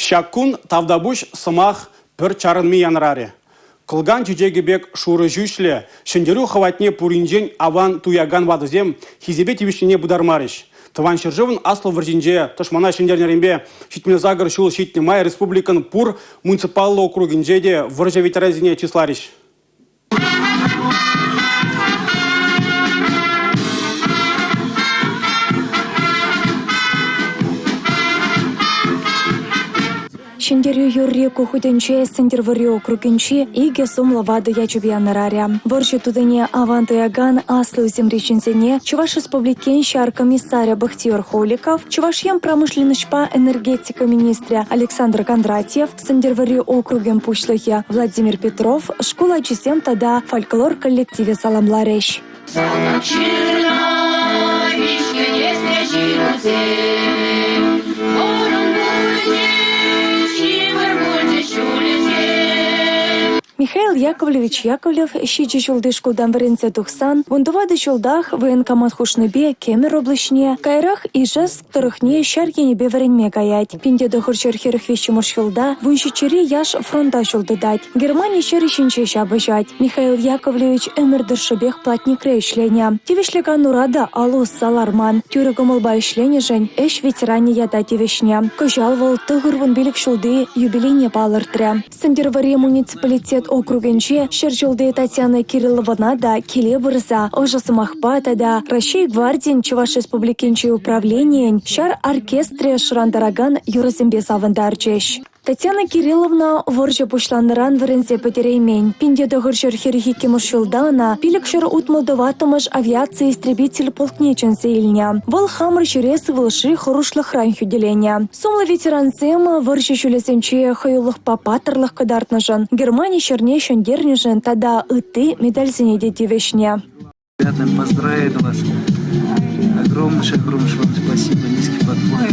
Ҫак кун «Тавтапуҫ» сӑмах пӗр чарӑнми янӑрарӗ. Кӑлкан чечекӗ пек шурӑ ҫӳҫлӗ, ҫӗнтерӳ хӑватне пуринчен аван туякан ватӑсем хисепе тивӗҫнине пытармарӗҫ. Тӑван ҫӗршывӑн Аслӑ вӑрҫинче тӑшмана ҫӗнтернӗренпе 78 ҫул ҫитнӗ май республикӑн пур муниципаллӑ округӗнче те вӑрҫӑ ветеранӗсене чысларӗҫ. Ҫӗнтерӳ юрри ку хутӗнче Сӗнтӗрвӑрри округӗнчи икӗ сумлӑ ватӑ ячӗпе янӑрарӗ. Вӑрҫӑ тутине аван туякан аслӑ ӳсӗмри ҫынсене Чӑваш Республикин ҫар комиссарӗ Бахтиер Холиков, Чӑваш Ен промышленноҫпа энергетика министрӗ Александр Кондратьев, Сӗнтӗрвӑрри округӗн пуҫлӑхӗ Владимир Петров, шкул ачисем тата фольклор коллективӗ саламларӗҫ. Михаил Яковлевич Яковлев ҫичӗ ҫулти шкултан вӗренсе тухсан вунтӑватӑ ҫултах военкомат хушнипе Кемӗр облаҫне, каярах Ижевск тӑрӑхне ҫар енӗпе вӗренме каять. 1943 ҫулта вунҫиччӗри яш фронта ҫул тытать. Германи ҫӗрӗ ҫинче ҫапӑҫать. Михаил Яковлевич ӗмӗр тӑршшӗпех платникре ӗҫленӗ. Тивӗҫлӗ канура та алӑ усса ларман. Тӳрӗ кӑмӑлпа ӗҫленӗшӗн ӗҫ ветеранӗ ята тивӗҫнӗ. Кӑҫал вӑл 95 ҫулти юбилейне палӑртрӗ. Сӗнтӗрвӑрри муниципалитет округӗнче ҫӗр ҫулти Татьяна Кирилловӑна та киле пырса ӑшӑ сӑмахпа тата Раҫҫей гвардин Чӑваш Республикинчи управленийӗн ҫар оркестрӗ шӑрантаракан юрӑсемпе савӑнтарчӗҫ. Татьяна Кирилловна вӑрҫӑ пуҫланнӑран вӗренсе пӗтереймен. 1942 ҫулта ӑна 564-мӗш авиаци истребитель полкне чӗнсе илнӗ. Вӑл хамӑр ҫӗре сывлӑшри хӑрушлӑхран хӳтӗленӗ. Сумлӑ ветерансем вӑрҫӑ ҫулӗсенче хӑюлӑхпа паттӑрлӑх кӑтартнӑшӑн, Германи ҫӗрне ҫӗнтернӗшӗн тата ытти медальсене те тивӗҫнӗ. Ребята, поздравляю вас. Огромнейшее, огромнейшее вам спасибо, низкий поклон.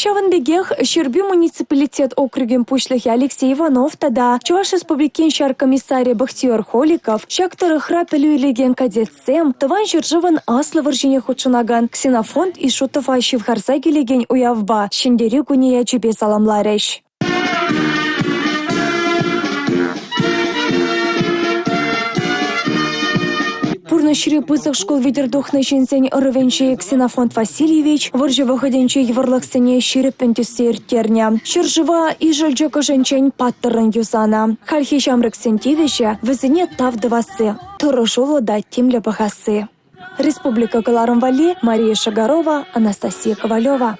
Ҫавӑн пекех Ҫӗрпӳ муниципалитет округӗн пуҫлӑхӗ Алексей Иванов тата Чӑваш Республикин ҫар комиссарӗ Бахтиер Холиков ҫак тӑрӑхра пӗлӳ илекен кадетсем Тӑван ҫӗршывӑн Аслӑ вӑрҫине хутшӑнакан Ксенофонт Ишутова ҫывхарса килекен уявпа Ҫӗнтерӳ кунӗ ячӗпе саламларӗҫ. Пурнӑҫри пысӑк шкул витӗр тухнӑ ҫынсен ӑрӑвӗнчи Ксенофонт Васильевич вӑрҫӑ вӑхӑтӗнчи йывӑрлӑхсене ҫирӗппӗн тӳссе ирттернӗ. Ҫӗршыва ишӗлчӗк ӑшӗнчен паттӑррӑн юсанӑ. Хальхи ҫамрӑксен тивӗҫӗ – вӗсене тав тӑвасси, тӑрӑшуллӑ та тимлӗ пӑхасси. Республика кӑларӑм валли Мария Шагарова, Анастасия Ковалева.